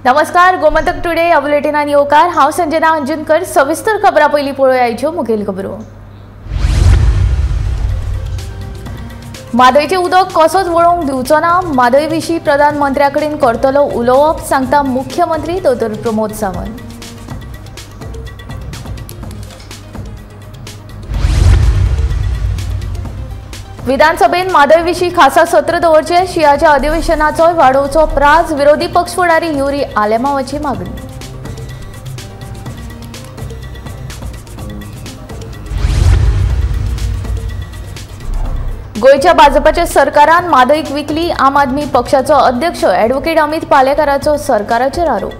नमस्कार, गोमंतक टुडे ह्या बुलेटिनान येवकार. हांव संजना अंजुनकर. सविस्तर खबरां पयलीं पळोवया मुखेल खबरो. म्हादयचें उदक कसोच वळोवंक दिवचो ना, म्हादय विशीं प्रधानमंत्र्या कडेन करतलो उलोवप, सांगता मुख्यमंत्री दोतोर प्रमोद सावंत. विधानसभेन म्हादय विशीं खासा सत्र दवरचें, शिंयाच्या अधिवेशनाचोय वाडोवचो प्राज, विरोधी पक्ष फुडारी युरी आलेमावाची मागणी. गोंयच्या भाजपाच्या सरकारान म्हादयक विकली, आम आदमी पक्षाचो अध्यक्ष ॲडव्होकेट अमित पालेकाराचो सरकाराचेर आरोप.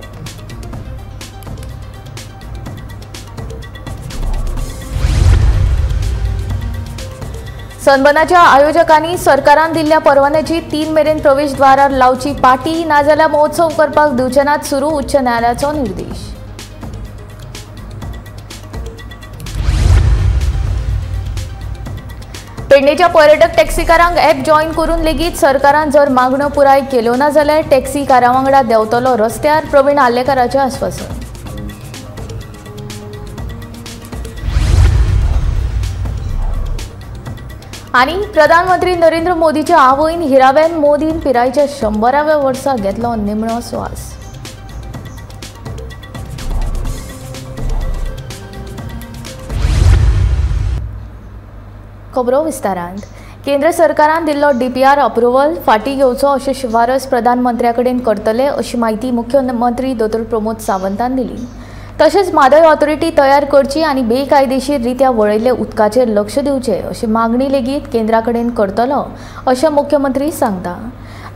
सनबर्नाच्या आयोजकांनी सरकारान दिल्ल्या परवान्याची 3 मेरेन प्रवेशद्वारार लावची पाटी, नाजाल्यार महोत्सव करपाक दिवचे नात, सुरू उच्च न्यायालयाचो निर्देश. पेडणेच्या पर्यटक टॅक्सीकारांक ॲप जॉयन करून लेगीत सरकारान जर मागण्यो पुराय केल्यो ना जाल्यार टॅक्सीकारां वांगडा देंवतलो रस्त्यार, प्रवीण आर्लेकाराचें आस्वासन. आनी प्रधानमंत्री नरेंद्र मोदीच्या आवयन हिराबेन मोदीन पिरायेच्या 100व्या वर्सा घेतलो निमणो स्वास. खबरो विस्तारांत. केंद्र सरकारान दिल्लो डीपीआर अप्रुव्हल फाटीं घेवचो अशें शिफारस प्रधानमंत्र्या कडेन करतले अशी म्हायती मुख्यमंत्री दोतोर प्रमोद सावंतान दिली. तशेंच म्हादय ऑथॉरिटी तयार करची आनी बेकायदेशीर रित्या वळयल्ले उदकाचेर लक्ष दिवचें अशी मागणी लेगीत केंद्रा कडेन करतलो अशें मुख्यमंत्री सांगता.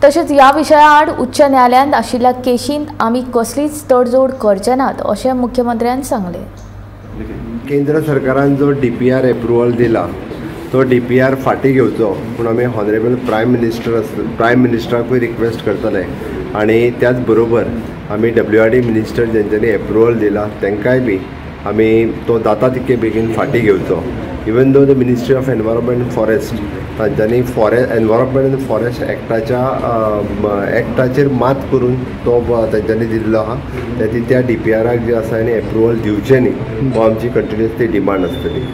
तशेंच ह्या विशया आड उच्च न्यायालयांत आशिल्ल्या केशींत आमी कसलीच तडजोड करचे नात अशें मुख्यमंत्र्यान सांगलें. केंद्र सरकारान जो डीपीआर एप्रुवल दिला तो डीपीआर फाटीं घेवचो पूण आमी ऑनरेबल प्रायम मिनिस्टराकूय रिक्वेस्ट करतले आनी त्याच बरोबर आमी डब्ल्यूआरडी मिनिस्टर जेंच्यांनी एप्रुवल दिला तांकांय बी आमी तो जाता तितके बेगीन फाटीं घेवचो. Even though the ministry of environment and forest तांच्यांनी एनवायरमेंट एंड फॉरेस्ट एक्टाच्या एक्टाचेर मात करून तो तांच्यांनी दिल्लो आहा, त्या डीपीआराक जे आसा आनी एप्रुवल दिवचें न्ही हो आमची कंटिन्युअसली डिमांड आसतली.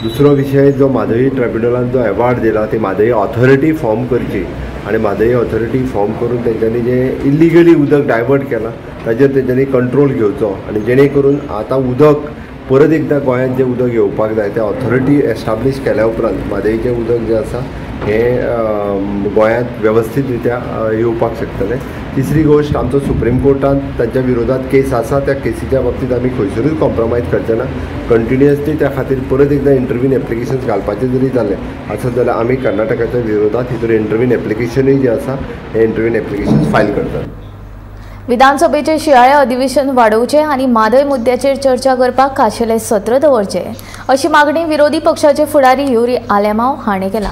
दुसरो विशय जो म्हादय ट्रायब्युनलान जो एवॉर्ड दिला ती म्हादय ऑथॉरिटी फॉर्म करची आनी म्हादय ऑथॉरिटी फॉर्म करून तेंच्यांनी जें इलिगली उदक डायवर्ट केलां ताजेर तेंच्यांनी कंट्रोल घेवचो आनी जेणे करून आतां उदक परत एकदां गोंयांत जें उदक येवपाक जाय तें ऑथॉरिटी एस्टाब्लीश केल्या उपरांत म्हादयचें उदक जें आसा हें गोंयांत वेवस्थीत रित्या येवपाक शकतलें. तिसरी गोश्ट, आमचो सुप्रीम कोर्टांत तांच्या विरोधात केस आसा, त्या केसीच्या बाबतींत आमी खंयसरूच कॉम्प्रोमायज करचे ना. कंटिन्युअसली त्या खातीर परत एकदां इंटरवीन एप्लिकेशन्स घालपाचें जरी जालें आसत जाल्यार आमी कर्नाटकाच्या विरोधात हितून इंटरवीन एप्लिकेशनूय जें आसा हें इंटरवीन एप्लिकेशन्स फायल करतात. विधानसभेचें शिंयाळें अधिवेशन वाडोवचें आनी म्हादय मुद्द्याचेर चर्चा करपाक खाशेलें सत्र दवरचें अशी मागणी विरोधी पक्षाचे फुडारी युरी आलेमाव हाणें केला.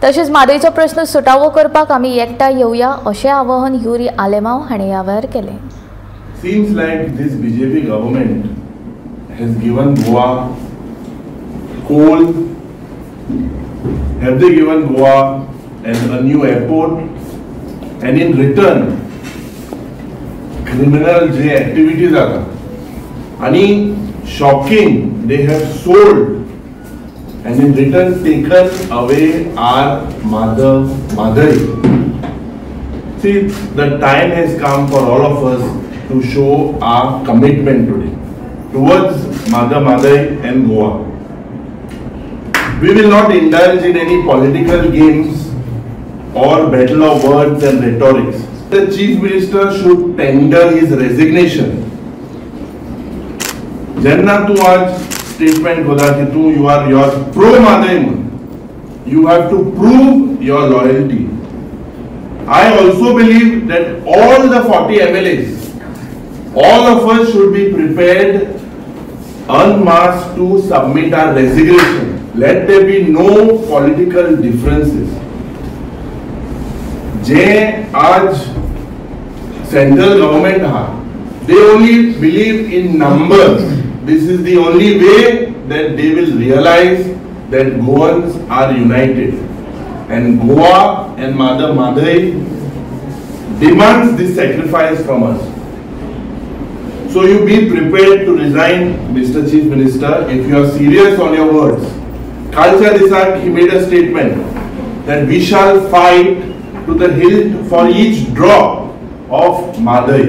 तशेंच म्हादयचो प्रश्न सुटावो करपाक आमी एकठांय येवया अशें आवाहन युरी आलेमाव हाणें ह्या वेळार केलें. Seems like this BJP government has given Goa coal, have they given Goa and a new airport, and in return criminal J activities जाता आनी shocking they have sold and in return taken away our mother Mhadei. See, the time has come for all of us to show our commitment today towards Mother Mhadei and Goa. We will not indulge in any political games or battle of words and rhetorics. The Chief Minister should tender his resignation. जेन्ना तूं आज statement करता की तूं you are your pro Mhadei म्हूण, you have to prove your loyalty. I also believe that all the 40 MLAs, all of us should be prepared en masse to submit our resignation. Let there be no political differences. जे आज central government आहा, they only believe in numbers. This is the only way that they will realize that Goans are united and Goa and Mother Mhadei demands this sacrifice from us. So you be prepared to resign, Mr. Chief Minister, if you are serious on your words. कालच्या दिसाक he made a statement that we shall fight to the hilt for each drop of Mhadei.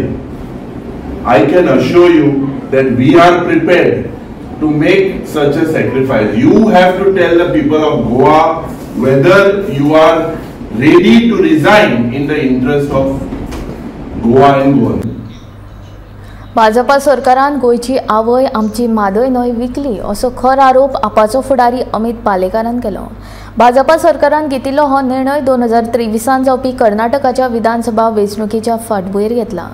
I can assure you that we are prepared to make such a sacrifice. You have to tell the people of Goa whether you are ready to resign in the interest of Goa and Goa. Bhajpa सरकारान गोंयची आवय आमची म्हादय न्हंय विकली असो खर आरोप आपाचो फुडारी अमित पालेकारान केलो. भाजपा सरकारान घेतिल्लो हो निर्णय 2023 जावपी कर्नाटकाच्या विधानसभा वेंचणुकेच्या फाटभुंयेर घेतला.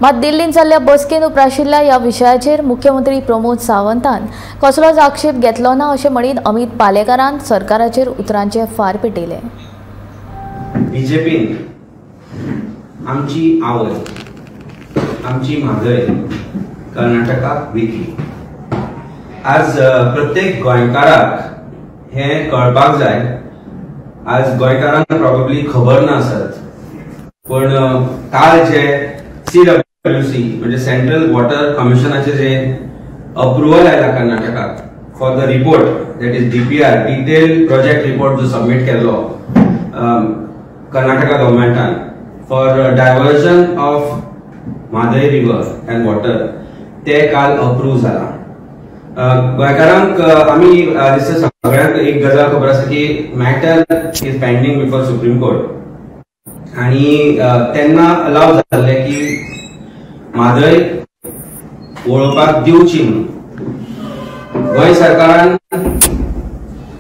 मात दिल्लींत जाल्ल्या बसकेन उप्राशिल्ल्या ह्या विशयाचेर मुख्यमंत्री प्रमोद सावंतान कसलोच आक्षेप घेतलो ना अशें म्हणीत अमित पालेकारान सरकाराचेर उतरांचे फार पेटयले. बीजेपीन आमची आवय आमची म्हादय कर्नाटकाक विकली. आज प्रत्येक गोंयकाराक हें कळपाक जाय. आज गोंयकारांक प्रॉबेबली खबर ना आसत, पण काल जे CWC म्हणजे सेंट्रल वॉटर कमिशनाचे जे अप्रुवल आयला कर्नाटकाक for the report, that is DPR, detail project report जो सबमीट केल्लो Karnataka गव्हर्मेंटान for diversion of Mhadei river and water, ते काल अप्रूव जाला. गोंयकारांक आमी दिसता सगळ्यांक एक गजाल खबर आसा की matter is pending before Supreme Court आनी तेन्ना अलाव जाल्लें की म्हादय वळोवपाक दिवची म्हणून. गोंय सरकारान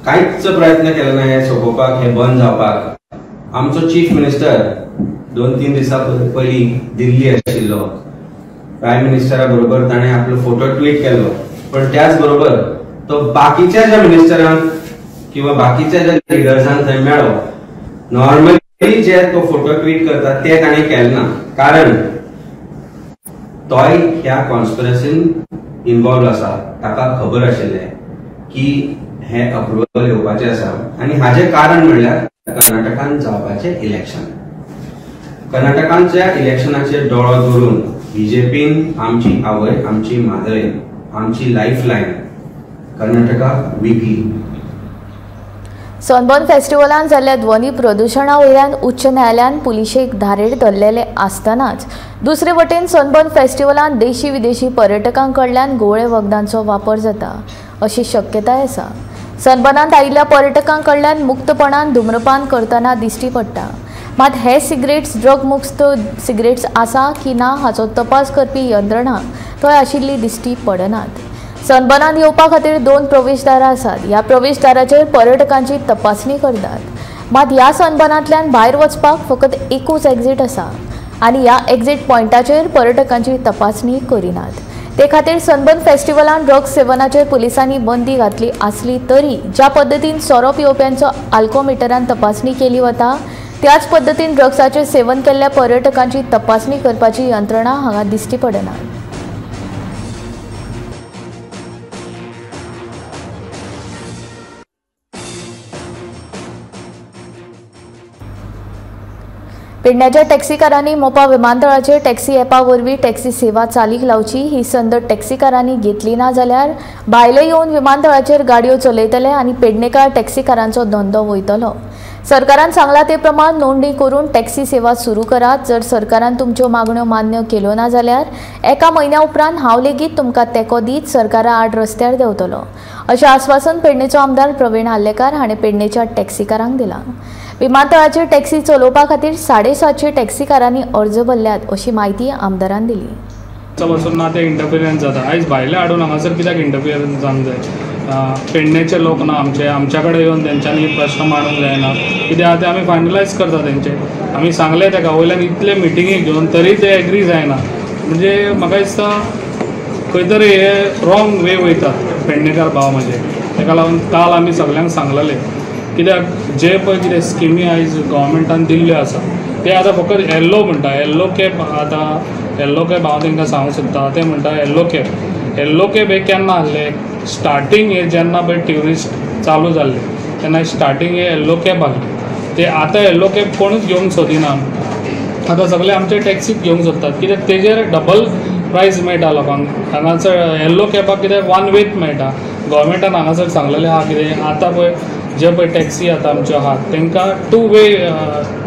कांयच प्रयत्न केलो ना हें सोंपोवपाक, हें बंद जावपाक. आमचो चीफ मिनिस्टर 2-3 दिसां पयलीं दिल्ली आशिल्लो, प्रायम मिनिस्टरा बरोबर ताणें आपलो फोटो ट्वीट केलो, पण त्याच बरोबर तो बाकीच्या ज्या मिनिस्टरांक किंवा बाकीच्या ज्या लिडर्सांक थंय मेळ्ळो, नॉर्मली जे तो फोटो ट्वीट करता ते ताणें केलें ना, कारण तोय ह्या कॉन्स्पिरसीन इन्वॉल्व आसा. ताका खबर आशिल्लें की हें अप्रुवल येवपाचें आसा आनी हाजें कारण म्हणल्यार कर्नाटकान जावपाचें इलेक्शन. कर्नाटकांच्या इलेक्शनाचेर दोळो दवरून बीजेपीन आमची आवय, आमची म्हादय, आमची लायफ लायन कर्नाटकाक विकली. सनबर्न फेस्टिवलान जाल्ल्या ध्वनी प्रदुशणा वयल्यान उच्च न्यायालयान पुलिशेक धारेर धरलेले आसतनाच दुसरे वटेन सनबर्न फेस्टिवलान देशी विदेशी पर्यटकां कडल्यान घुंवळे वखदांचो वापर जाता अशी शक्यताय आसा. सनबर्नांत आयिल्ल्या पर्यटकां कडल्यान मुक्तपणान धूम्रपान करतना दिश्टी पडटा. मात हे सिगरेट्स ड्रग मुक्त सिगरेट्स आसा की ना हाचो तपास करपी यंत्रणा थंय आशिल्ली दिश्टी पडनात. सनबर्नांत येवपा खातीर 2 प्रवेशदारां आसात. ह्या प्रवेशदाराचेर पर्यटकांची तपासणी करतात. मात ह्या सनबर्नांतल्यान भायर वचपाक फकत एकूच एक्झीट आसा आनी ह्या एक्झीट पॉयंटाचेर पर्यटकांची तपासणी करिनात. ते खातीर सनबर्न फेस्टिवलान ड्रग्स सेवनाचेर पुलिसांनी बंदी घातली आसली तरी ज्या पद्दतीन सोरो पिवप्यांचो आल्कोमिटरान तपासणी केली वता त्याच पद्दतीन ड्रग्साचें सेवन केल्ल्या पर्यटकांची तपासणी करपाची यंत्रणा हांगा दिश्टी पडना. पेडण्याच्या टॅक्सीकारांनी मोपा विमानतळाचेर टॅक्सी ॲपा वरवीं टॅक्सी सेवा चालीक लावची ही संद टॅक्सीकारांनी घेतली ना जाल्यार भायले येवन विमानतळाचेर गाडयो चलयतले आनी पेडणेकार टॅक्सीकारांचो धंदो वयतलो. सरकारान सांगला ते प्रमाण नोंदणी करून टॅक्सी सेवा सुरू करात. जर सरकारान तुमच्यो मागण्यो मान्य केल्यो ना जाल्यार एका म्हयन्या उपरांत हांव लेगीत तुमकां तेंको दीत सरकारा आड रस्त्यार देंवतलो अशें आस्वासन पेडणेचो आमदार प्रवीण आर्लेकार हाणें पेडणेच्या टॅक्सीकारांक दिलां. विमानतळाचेर टॅक्सी चलोवपा खातीर 750 टॅक्सीकारांनी अर्ज भरल्यात अशी म्हायती आमदारान दिली. पासून ना ते इंटरफिरन्स जाता. आयज भायले हाडून हांगासर कित्याक इंटरफिरन्स जावंक जाय? पेडणेचे लोक ना आमचे, आमच्या कडेन येवन तेंच्यांनी प्रश्न मांडूंक जायना. कित्याक ते आमी फायनलायज करता तेंचे. आमी सांगलें तेका वयल्यान इतले मिटिंगी घेवन तरी ते एग्री जायना. म्हणजे म्हाका दिसता खंय तरी हे रॉंग वे वयतात पेडणेकार भाव म्हजे. तेका लागून काल आमी सगल्यांक सांगलेलें कित्याक जे पळय कितें स्किमी आयज गव्हर्मेंटान दिल्ल्यो आसा ते आतां फकत येल्लो म्हणटा, येल्लो कॅब. आतां येल्लो कॅब हांव तांकां सांगूंक सोदता, ते म्हणटा येल्लो कॅब. येल्लो कॅब हे केन्ना आहले? स्टार्टींग हे जेन्ना पळय ट्युरिस्ट चालू जाल्ले तेन्ना स्टार्टींग हे येल्लो कॅब आहले. ते आतां येल्लो कॅब कोणूच घेवंक सोदिना. आतां सगळे आमचे टॅक्सीक घेवंक सोदतात कित्याक तेजेर डबल प्रायज मेळटा लोकांक. हांगासर येल्लो कॅबाक कितें वन वेच मेळटा. गोवोरमेंटान हांगासर सांगलेलें आहा कितें आतां पळय जे पळय टॅक्सी आतां आमच्यो आहात तांकां टू वे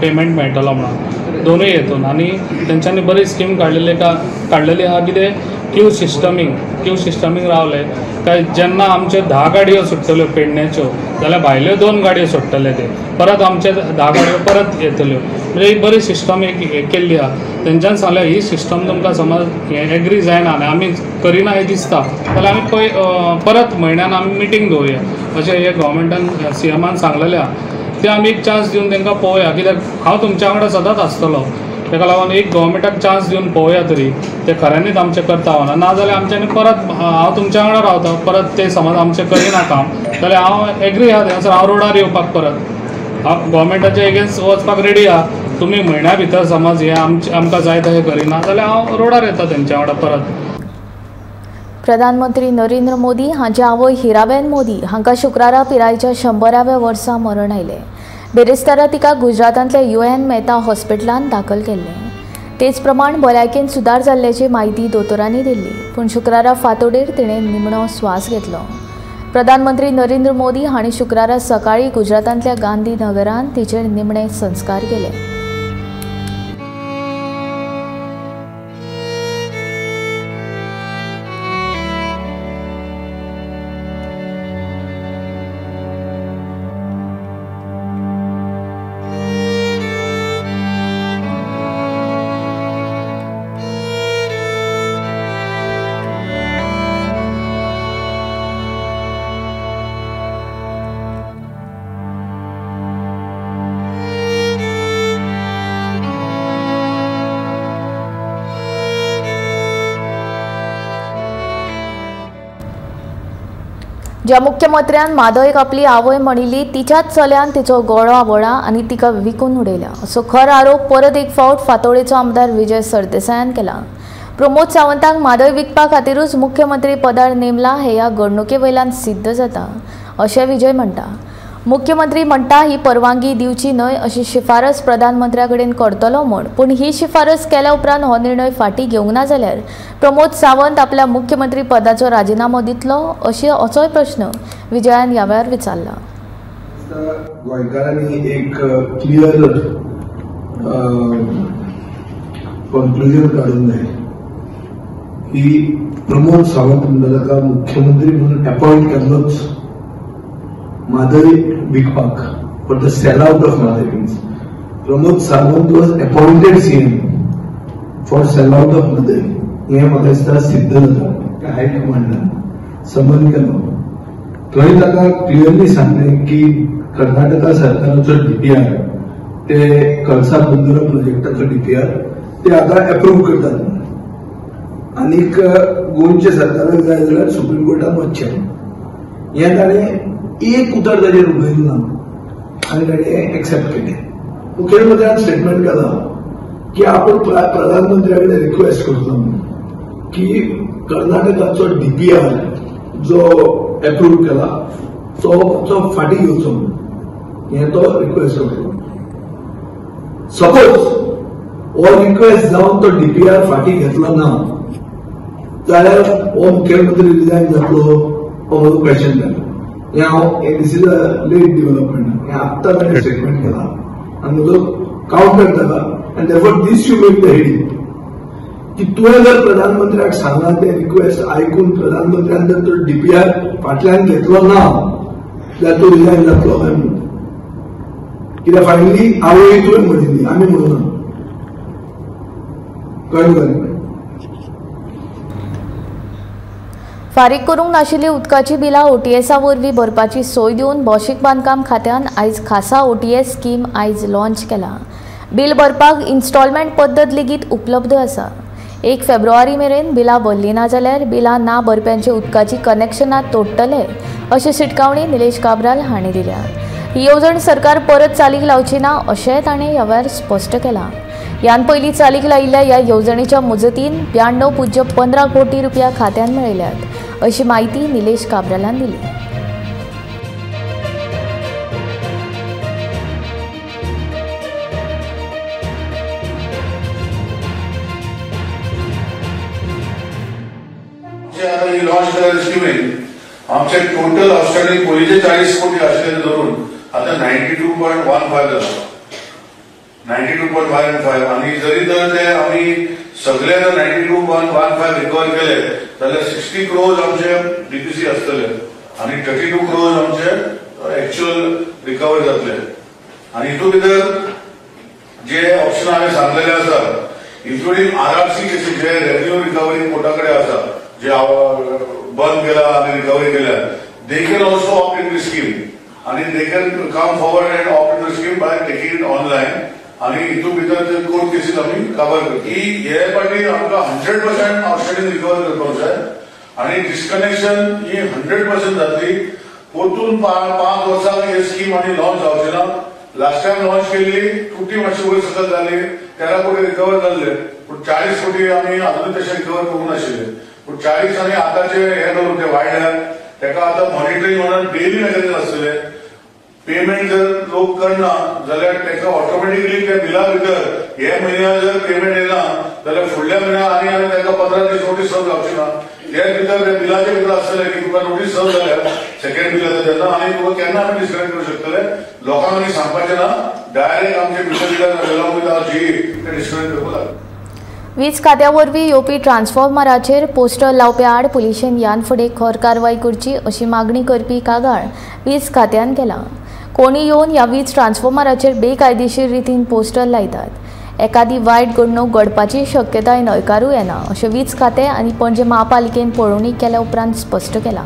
पेमेंट मेळटलो म्हणून दोनूय हेतून. आनी तेंच्यांनी बरी स्कीम काडलेली आहा कितें क्यू सिस्टमींग रावले काय जेन्ना आमच्यो 10 गाडयो सुट्टल्यो पेडण्याच्यो जाल्यार भायल्यो 2 गाडयो सोडटले ते परत आमचे 10 गाडयो परत येतल्यो. म्हणजे एक बरी सिस्टम एक केल्ली आहा. तेंच्यान सांगलें ही सिस्टम तुमकां समज एग्री जायना आनी आमी करिना हें दिसता जाल्यार आमी पळय परत म्हयन्यान आमी मिटींग दवरुया अशें हे गोवोरमेंटान सीएमान सांगलेलें आहा. तें आमी एक चान्स दिवन तांकां पळोवया कित्याक हांव तुमच्या वांगडा सदांच आसतलो. ताका लागून एक गोवोरमेंटाक चान्स दिवन पळोवया तरी ते खऱ्यांनीच आमचें करता ना, ना जाल्यार आमच्यांनी परत हांव तुमच्या वांगडा रावता परत ते समज आमचें करिना काम जाल्यार हांव एग्री आहा थंयसर हांव रोडार येवपाक परत हांव गोवोरमेंटाच्या एगेन्स्ट वचपाक रेडी आहा. तुमी म्हयन्या भितर समज हें आमकां जाय तशें करिना जाल्यार हांव रोडार येता तेंच्या वांगडा परत. प्रधानमंत्री नरेंद्र मोदी हांचे आवय हिराबेन मोदी हांकां शुक्रारा पिरायेच्या 100व्या वर्सा मरण आयलें. बेरेस्तारा तिका गुजरातांतल्या UN Mehta हॉस्पिटलांत दाखल केल्लें. तेच प्रमाण भलायकेन सुदार जाल्ल्याची म्हायती दोतोरांनी दिल्ली, पूण शुक्रारा फांतोडेर तिणें निमणो स्वास घेतलो. प्रधानमंत्री नरेंद्र मोदी हांणी शुक्रारा सकाळीं गुजरातांतल्या गांधीनगरांत तिचेर निमणे संस्कार केले. ज्या मुख्यमंत्र्यान म्हादयक आपली आवय म्हणिल्ली तिच्याच चल्यान तिचो गळो आवळा आनी तिका विकून उडयल्या असो खर आरोप परत एक फावट फातोडेचो आमदार विजय सरदेसायान केला. प्रमोद सावंताक म्हादय विकपा खातीरूच मुख्यमंत्री पदार नेमला हे ह्या घडणुके वयल्यान सिद्ध जाता अशें विजय म्हणटा. मुख्यमंत्री म्हणटा ही परवानगी दिवची न्हय अशी शिफारस प्रधानमंत्र्या कडेन करतलो म्हूण, पूण ही शिफारस केल्या उपरांत हो निर्णय फाटीं घेवंक ना जाल्यार प्रमोद सावंत आपल्या मुख्यमंत्री पदाचो राजिनामो दितलो अशी असोय प्रश्न विजयान ह्या वेळार विचारला. गोंयकारांनी एक क्लियर कन्क्लुजन काडूंक जाय की प्रमोद सावंत म्हणटा ताका मुख्यमंत्री म्हणून अपॉयंट केल्लोच म्हादय विकपाक, for the sell out of Mhadei. Means Pramod Sawant was appointed CM for sell out of Mhadei हें म्हाका दिसता सिद्ध जाता. हायकमांडान समन केलो थंय ताका क्लियरली सांगलें की कर्नाटका सरकाराचो डीपीआर ते कळसा बंदरा प्रोजेक्टाचो डीपीआर ते आतां एप्रूव करतात आनीक गोंयच्या सरकाराक जाय जाल्यार सुप्रीम कोर्टान वचचें हें ताणें एक उतर ताजेर उलयलें ना आनी ताणें एक्सेप्ट केलें. मुखेलमंत्र्यान स्टेटमेंट केलां की आपूण प्रधानमंत्र्या कडेन रिक्वेस्ट करतलो म्हणून की कर्नाटकाचो डीपीआर जो एप्रूव केला तो फाटीं घेवचो म्हणून हें तो रिक्वेस्ट करतलो. सपोज हो रिक्वेस्ट जावन तो डीपीआर फाटीं घेतलो ना जाल्यार हो मुख्यमंत्री रिजायन जातलो हो म्हजो क्वेश्चन जालो. हें हांव this is a late development हें आत्तां ताणें स्टेटमेंट केलां आनी म्हजो कावंटर जाला आनी therefore this you make the heading की तुवें जर प्रधानमंत्र्याक सांगलां तें रिक्वेस्ट आयकून प्रधानमंत्र्यान जर तो डीपीआर फाटल्यान घेतलो ना जाल्यार तो रिजायन जातलो काय म्हणून. कित्याक फायनली आवय तुवें म्हणिल्ली आमी म्हणूना. कळ्ळें तुका? फारीक करूंक नाशिल्ली उदकाची बिलां ओटीएसा वरवीं भरपाची सोय दिवन भौशीक बांदकाम खात्यान आयज खासा ओटीएस स्कीम आयज लॉन्च केला. बील भरपाक इन्स्टॉलमेंट पद्दत लेगीत उपलब्ध आसा. 1 फेब्रुवारी मेरेन बिलां भरलीं ना जाल्यार बिलां ना भरप्यांचे उदकाची कनेक्शनां तोडटले अशी शिटकावणी निलेश काब्राल हांणी दिल्या. ही येवजण सरकार परत चालीक लावची ना अशेंय ताणें ह्या वेळार स्पश्ट केलां. ह्यान पयलीं चालीक लायिल्ल्या ह्या येवजणेच्या मुजतीन 92.15 कोटी रुपया खात्यान मेळयल्यात अशी म्हायती निलेश काब्रालान दिली. लॉन्च केल्या स्किमीन आमचे टोटल आउटस्टँडिंग पयलींचे 40 कोटी आशिल्ले धरून आतां 92.15 जाला, 92.15. आनी जरी तर ते आमी सगळे जर 92.15 रिकवर केले जाल्यार 60 क्रोज आमचे डीपीसी आसतले आनी 32 क्रोज आमचे एक्च्युअल रिकवर जातले. आनी हितून भितर जे ऑप्शन हांवें सांगलेले आसा इन्क्लुडींग आरआरसी केसीस जे रेव्हेन्यू रिकवरी कोर्टा कडेन आसा, जे बंद केला आनी रिकवरी केल्या, they can also opt in the scheme आनी they can come forward and opt in the scheme by taking it online. आनी हितून भितर ते कोर्ट केसीस आमी कवर करता. ही हे पाटी आमकां 100% आउटस्टँडिंग रिकवर करपाक जाय आनी डिस्कनेक्शन ही 100% जातली. परतून 5 वर्सां ही स्कीम आनी लॉन्च जावची ना. लास्ट टायम लॉन्च केल्ली तुटी मातशी वयर सकयल जाली, 13 कोटी रिकवर जाल्ले, पूण 40 कोटी आमी अजून तशें रिकवर करूंक नाशिल्ले. पूण 40 आनी आतांचे हे धरून ते वाडल्यार तेका आतां मॉनिटरींग म्हणून डेली मेकॅनिजम आसतले. पेमेंट जर लोक करना जाल्यार तेका ऑटोमॅटिकली त्या बिला भितर हे म्हयन्या जर पेमेंट येना जाल्यार फुडल्या म्हयन्या आनी आनी तेका 15 दीस नोटीस सर्व जावची ना. ते भितर त्या बिलाचे भितर आसतले की तुका नोटीस सर्व जाल्यार सेकंड बील येता तेन्ना आनी तुका केन्ना आमी डिस्कनेक्ट करूं शकतले. लोकांक आमी सांगपाचें ना, डायरेक्ट आमचे meter reader along with our GE ते डिस्कनेक्ट करपाक लागले. वीज खात्या वरवीं येवपी ट्रान्सफॉर्मराचेर पोस्टर लावप्या आड पुलिशेन ह्यान फुडें खर कारवाय करची अशी मागणी करपी कागाळ वीज खात्यान केला. कोणी येवन ह्या वीज ट्रान्सफॉर्मराचेर बेकायदेशीर रितीन पोस्टर लायतात. एकादी वायट घडणूक घडपाची शक्यताय न्हयकारूं येना अशें वीज खातें आनी पणजे महापालिकेन पळोवणी केल्या उपरांत स्पश्ट केलां.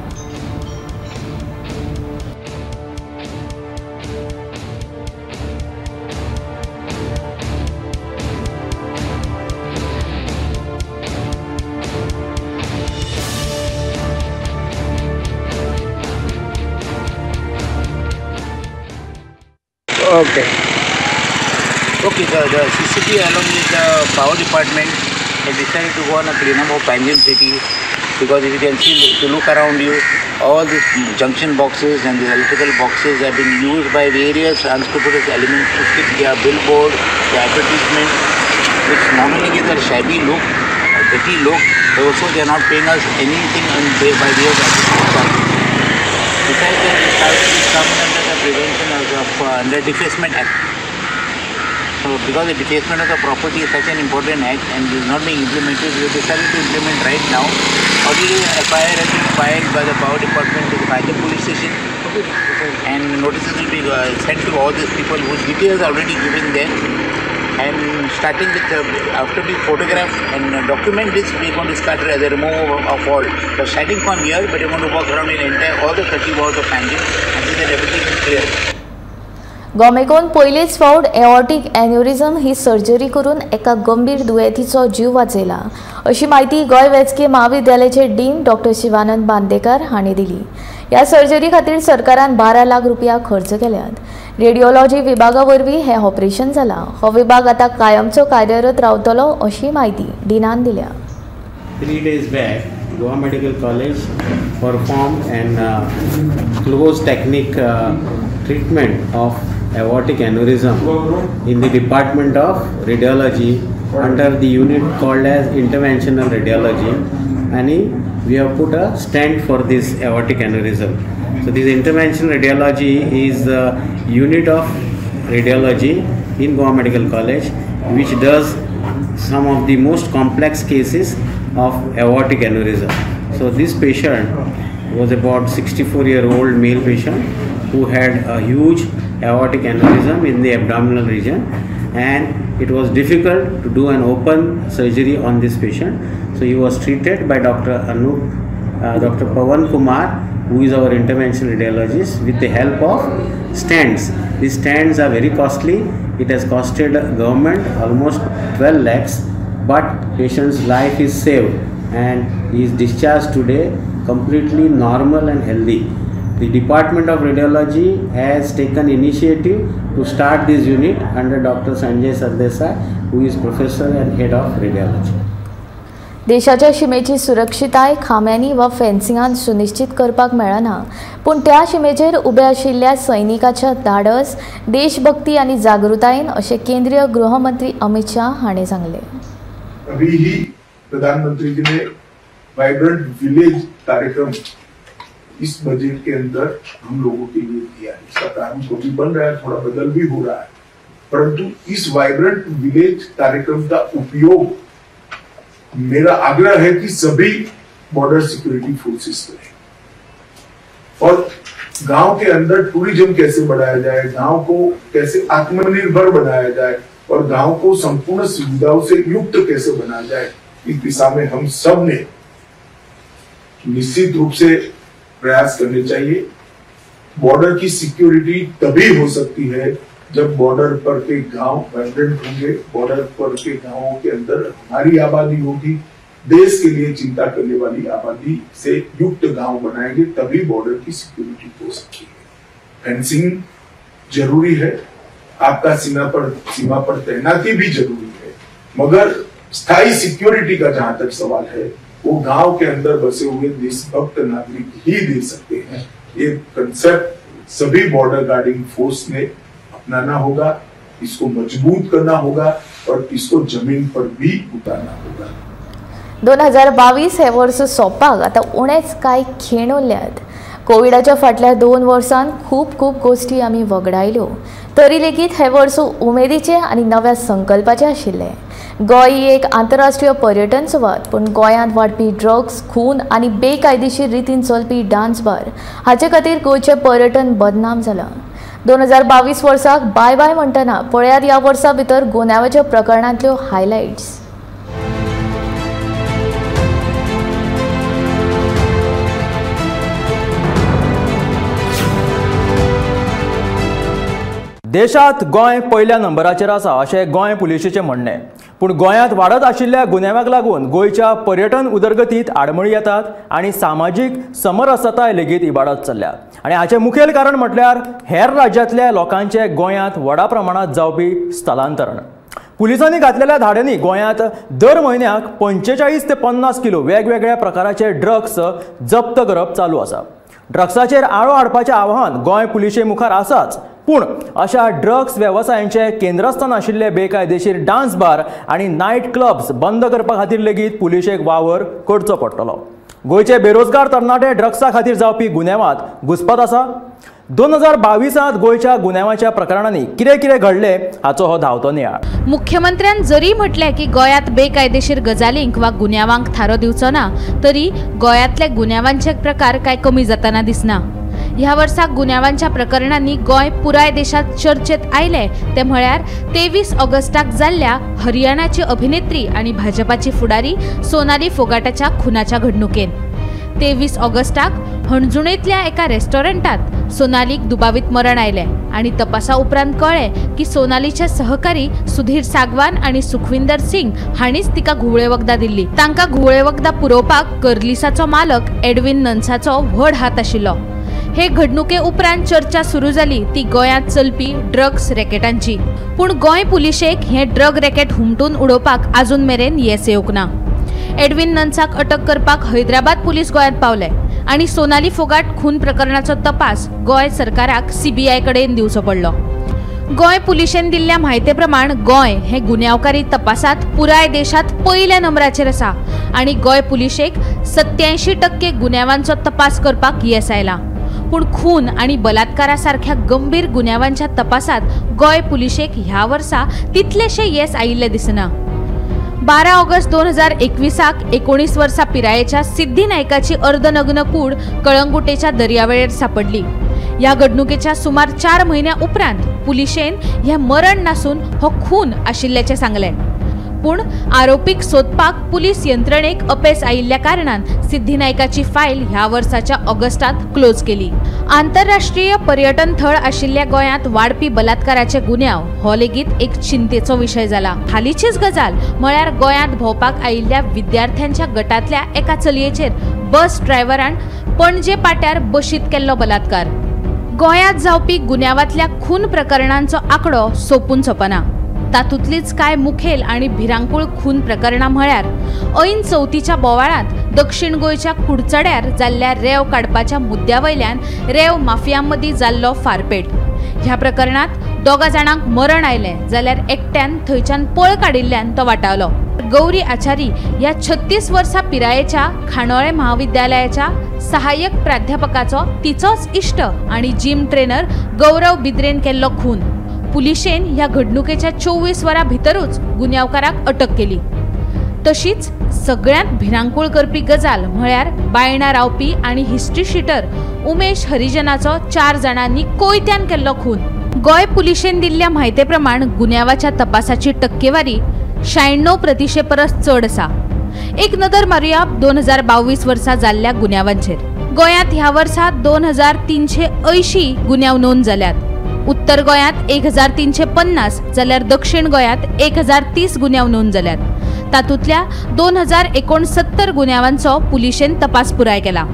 Okay. Okay, the CCP along with the power department has decided to go on a cleanup of Panjim city, because if you can see, if you look around you, all these junction boxes and the electrical boxes have been used by various unscrupulous elements to stick their billboard, their advertisement, which not only gives a shabby look, a dirty look, but also they are not paying us anything by way of advertisement charges. Besides that, this comes under the prevention of under Defacement Act. So because the defacement of the property is such an important act and is not being implemented, we have decided to implement right now. Already FIR has been filed by the power department to the Panjim police station, and notices will be sent to all these people whose details are already given there. And starting with the, after we photograph and document this, we are going to start as a removal of all. So starting from here, but we are going to walk around in entire all the 30 wards of Panjim and see that everything is clear. गोमेकोन पयलीच फावट aortic एन्युरिझम ही surgery करून एका गंभीर दुयेंतीचो जीव वाचयला अशी म्हायती गोंय वैजकी म्हाविद्यालयाचे dean doctor Shivanand Bandekar हांणी दिली. ह्या सर्जरी खातीर सरकारान 12 लाख रुपया खर्च केल्यात. रेडिओलॉजी विभागा वरवीं हें ऑपरेशन जालां. हो विभाग आतां कायमचो कार्यरत रावतलो अशी म्हायती डिनान दिल्या. 3 days back, Goa Medical College performed an closed technique treatment of aortic aneurysm in the Department of Radiology under the unit called as Interventional Radiology, and we have put a stent for this aortic aneurysm. So this interventional radiology is the unit of radiology in Goa Medical College, which does some of the most complex cases of aortic aneurysm. So this patient was about 64-year-old male patient who had a huge aortic aneurysm in the abdominal region, and it was difficult to do an open surgery on this patient. So he was treated by Dr. Pawan Kumar, who is our interventional radiologist, with the help of stents. These stents are very costly. It has costed government almost 12 lakhs, but patient's life is saved and he is discharged today completely normal and healthy. The Department of Radiology has taken initiative to start this unit under Dr. Sanjay Sardesai, who is professor and head of radiology. देशाच्या शिमेची सुरक्षिताय खांब्यांनी वा फेन्सिंगान सुनिश्चित करपाक मेळना, पूण त्या शिमेचेर उबे आशिल्ल्या सैनिकाच्या धाडस, देशभक्ती आनी जागृतायेन अशें केंद्रीय गृहमंत्री अमित शाह हांणी सांगलें. अभी ही प्रधानमंत्री जी ने वाइब्रेंट विलेज कार्यक्रम इस बजट के अंदर हम लोगों के लिए दिया है। इसका प्रारूप अभी बन रहा है, थोड़ा बदल भी हो रहा है, परंतु इस वाइब्रेंट विलेज कार्यक्रम का उपयोग मेरा आग्रह है कि सभी बॉर्डर सिक्योरिटी फोर्सेस करें और गांव के अंदर टूरिज्म कैसे बढ़ाया जाए, गांव को कैसे आत्मनिर्भर बनाया जाए और गांव को संपूर्ण सुविधाओं से युक्त कैसे बनाया जाए, इस दिशा में हम सब ने निश्चित रूप से प्रयास करने चाहिए। बॉर्डर की सिक्योरिटी तभी हो सकती है जब बॉर्डर पर के गांव वाइब्रेंट होंगे, बॉर्डर पर के गांवों के अंदर हमारी आबादी होगी, देश के लिए चिंता करने वाली आबादी से युक्त गांव बनाएंगे, तभी बॉर्डर की सिक्योरिटी हो सकती है। फेंसिंग जरूरी है, आपका सीमा पर तैनाती भी जरूरी है, मगर स्थायी सिक्योरिटी का जहां तक सवाल है वो गांव के अंदर बसे हुए देशभक्त नागरिक ही दे सकते हैं। ये कंसेप्ट सभी बॉर्डर गार्डिंग फोर्स ने अपनाना होगा, इसको मजबूत करना होगा और इसको जमीन पर भी उतारना होगा। 2022 हे वर्स सोंपपाक आतां उणेच कांय खीण उरल्यात। कोविडाच्या फाटल्या 2 वर्सांत खूब खूब गोश्टी आमी वगडायल्यो, तरी लेगीत हे वर्स उमेदीचें आनी नव्या संकल्पाचें आशिल्लें। गोंय ही एक आंतरराष्ट्रीय पर्यटन सुवात, पूण गोंयांत वाडपी ड्रग्स, खून आनी बेकायदेशीर रितीन चलपी डान्स बार हाचे खातीर गोंयचें पर्यटन बदनाम जालां। 2022 वर्साक बाय बाय म्हणटना पळयात ह्या वर्सा भितर गुन्यांवाच्या प्रकरणांतल्यो हायलायट्स। देशात गोंय पयल्या नंबराचेर आसा अशें गोंय पुलिशेचें म्हणणें, पूण गोंयांत वाडत आशिल्ल्या गुन्यांवाक लागून गोंयच्या पर्यटन उदरगतीत आडमळी येतात आनी सामाजीक समरसताय लेगीत इबाडत चल्ल्या। आनी हाचें मुखेल कारण म्हटल्यार हेर राज्यांतल्या लोकांचें गोंयांत व्हडा प्रमाणांत जावपी स्थलांतरण। पुलिसांनी घातलेल्या धाड्यांनी गोंयांत दर म्हयन्याक 45 ते 50 किलो वेगवेगळ्या प्रकाराचे ड्रग्स जप्त करप चालू आसा। ड्रग्साचेर आळो हाडपाचें आव्हान गोंय पुलिशे मुखार आसाच, पूण अशा ड्रग्स वेवसायांचे केंद्रस्थान आशिल्ले बेकायदेशीर डान्स बार आनी नायट क्लब्स बंद करपा खातीर लेगीत पुलिशेक वावर करचो पडटलो। गोंयचे बेरोजगार तरणाटे ड्रग्सा खातीर जावपी गुन्यांवांत घुस्पत आसा। 2022 गोंयच्या गुन्यांवाच्या प्रकरणांनी कितें कितें घडलें हाचो हो धांवतो नियाळ। मुख्यमंत्र्यान जरी म्हटलें की गोंयांत बेकायदेशीर गजालींक वा गुन्यांवांक थारो दिवचो ना, तरी गोंयांतले गुन्यांवांचे प्रकार काय कमी जाताना दिसना। ह्या वर्साक गुन्यांवांच्या प्रकरणांनी गोंय पुराय देशांत चर्चेत आयले ते म्हळ्यार 23 ऑगस्टाक जाल्ल्या हरियाणाची अभिनेत्री आनी भाजपाची फुडारी सोनाली फोगाटाच्या खुनाच्या घडणुकेन। 23 ऑगस्टाक हणजुणेंतल्या एका रेस्टॉरंटात सोनालीक दुबावीत मरण आयलें आनी तपासा उपरांत कळ्ळें की सोनालीचे सहकारी सुधीर सागवान आनी सुखविंदर सिंग हांणीच तिका घुंवळे वखदां दिल्ली। तांकां घुंवळे वखदां पुरोवपाक कर्लिसाचो मालक एडविन नन्साचो व्हड हात आशिल्लो। हे घडणुके उपरांत चर्चा सुरू जाली ती गोंयांत चलपी ड्रग्स रॅकेटांची, पूण गोंय पुलिशेक हें ड्रग रॅकेट हुमटून उडोवपाक आजून मेरेन येस येवंक ना। एडविन नन्साक अटक करपाक हैदराबाद पुलीस गोंयांत पावले आनी सोनाली फोगाट खून प्रकरणाचो तपास गोंय सरकाराक सीबीआय कडेन दिवचो पडलो। गोंय पुलिशेन दिल्ल्या म्हायते प्रमाण गोंय हे गुन्यांवकारी तपासात पुराय देशात पयल्या नंबराचेर आसा आनी गोंय पुलिशेक 87% गुन्यांवांचो तपास करपाक येस आयलां। पूण खून आनी बलात्कारा सारख्या गंभीर गुन्यांवांच्या तपासात गोंय पुलिशेक ह्या वर्सा तितलेशें येस आयिल्लें दिसना। 12 ऑगस्ट 2021 19 वर्सां पिरायेच्या सिद्धी नायकाची अर्धनग्न कूड कळंगुटेच्या दर्यावेळेर सापडली। ह्या घडणुकेच्या सुमार 4 म्हयन्या उपरांत पुलिशेन हें मरण नासून हो खून आशिल्ल्याचें सांगलें, पूण आरोपीक सोदपाक पुलीस यंत्रणेक अपेस आयिल्ल्या कारणान सिद्धी नायकाची फायल ह्या वर्साच्या ऑगस्टात क्लोज केली। आंतरराष्ट्रीय पर्यटन थळ आशिल्ल्या गोंयांत वाडपी बलात्काराचे गुन्यांव हो लेगीत एक चिंतेचो विशय जाला। हालींचीच गजाल म्हळ्यार गोंयांत भोंवपाक आयिल्ल्या विद्यार्थ्यांच्या गटांतल्या एका चलयेचेर बस ड्रायव्हरान पणजे पाट्यार बशींत केल्लो बलात्कार। गोंयांत जावपी गुन्यांवांतल्या खून प्रकरणांचो आंकडो सोंपून सोंपना। तातूंतलीच कांय मुखेल आनी भिरांकूळ खून प्रकरणां म्हळ्यार ऐन चवथीच्या बोवाळांत दक्षिण गोंयच्या कुडचड्यार जाल्ल्या रेंव काडपाच्या मुद्द्या वयल्यान रेंव माफियां मदीं जाल्लो फारपेट। ह्या प्रकरणांत 2 जाणांक मरण आयलें जाल्यार एकट्यान थंयच्यान पळ काडिल्ल्यान तो वाटावलो। गौरी आचारी ह्या 36 वर्सां पिरायेच्या खांडोळे महाविद्यालयाच्या सहाय्यक प्राध्यापकाचो तिचोच इश्ट आनी जिम ट्रेनर गौरव बिद्रेन केल्लो खून. पुलिशेन ह्या घडणुकेच्या 24 वरां भितरूच गुन्यांवकाराक अटक केली. तशीच सगळ्यांत भिरांकूळ करपी गजाल म्हळ्यार बायणा रावपी आनी हिस्ट्री शिटर उमेश हरिजनाचो 4 जाणांनी कोयत्यान केल्लो खून. गोंय पुलिशेन दिल्ल्या म्हायते प्रमाण गुन्यांवाच्या तपासाची टक्केवारी 96% परस चड आसा. एक नदर मारुया 2022 वर्सा जाल्ल्या गुन्यांवांचेर. गोंयांत ह्या वर्सा 2380 गुन्यांव नोंद जाल्यात. उत्तर गोंयांत 1350 जाल्यार दक्षिण गोंयांत 1030 गुन्यांव नोंद जाल्यात. तातूंतल्या 2069 गुन्यांवांचो पुलिशेन तपास पुराय केला.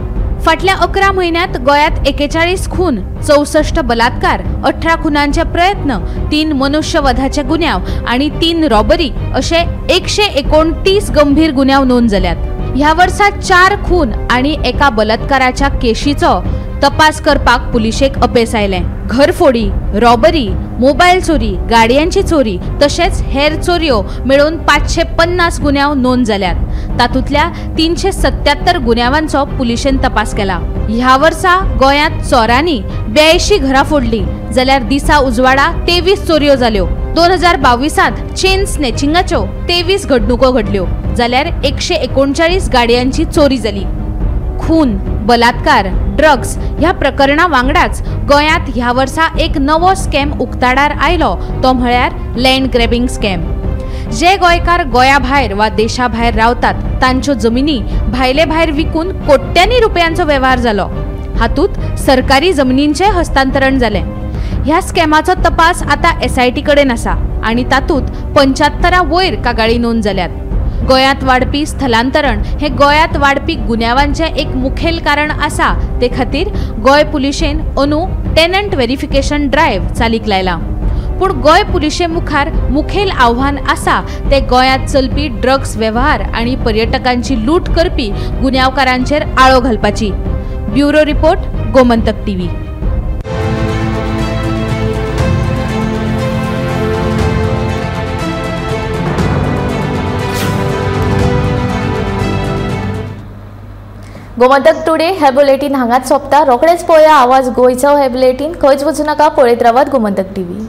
फाटल्या 11 म्हयन्यांत गोंयांत 41 खून, 64 बलात्कार, 18 खुनांचे प्रयत्न, 3 मनुष्यवधाचे गुन्यांव आनी 3 रॉबरी अशे 129 गंभीर गुन्यांव नोंद जाल्यात. ह्या वर्सा 4 खून आनी 1 बलात्काराच्या केशीचो तपास करपाक पुलिशेक अपेस आयलें. घरफोडी, रॉबरी, मोबायल चोरी, गाडयांची चोरी तशेंच हेर चोरयो मेळून 550 गुन्यांव नोंद जाल्यात. तातूंतल्या 377 गुन्यांवांचो पुलिशेन तपास केला. ह्या वर्सा गोंयांत चोरांनी 82 घरां फोडली जाल्यार दिसा उजवाडा 23 चोरयो जाल्यो. 2022 चेन स्नॅचिंगाच्यो 23 घडणुको घडल्यो जाल्यार 139 गाडयांची चोरी जाली. खून, बलात्कार, ड्रग्स ह्या प्रकरणा वांगडाच गोंयांत ह्या वर्सा एक नवो स्कॅम उक्ताडार आयलो तो म्हळ्यार लँड ग्रॅबिंग स्कॅम. जे गोंयकार गोंया भायर वा देशा भायर रावतात तांच्यो जमिनी भायले भायर विकून कोट्यांनी रुपयांचो वेव्हार जालो. हातूंत सरकारी जमनींचें हस्तांतरण जालें. ह्या स्कॅमाचो तपास आतां SIT कडेन आसा आनी तातूंत 75 वयर कागाळी नोंद जाल्यात. गोंयांत वाडपी स्थलांतरण हे गोंयांत वाडपी गुन्यांवांचें एक मुखेल कारण आसा. ते खातीर गोंय पुलिशेन अंदू टेनंट व्हेरिफिकेशन ड्रायव्ह चालीक लायला. पूण गोंय पुलिशे मुखार मुखेल आव्हान आसा ते गोंयांत चलपी ड्रग्स वेव्हार आनी पर्यटकांची लूट करपी गुन्यांवकारांचेर आळो घालपाची. Bureau report, Gomantak TV. Gomantak today हे बुलेटीन हांगाच सोंपता. रोखडेच पळया आवाज गोंयचो हे बुलेटीन. खंयच वचूं नाका, पळयत रावात गोमंतक टीव्ही.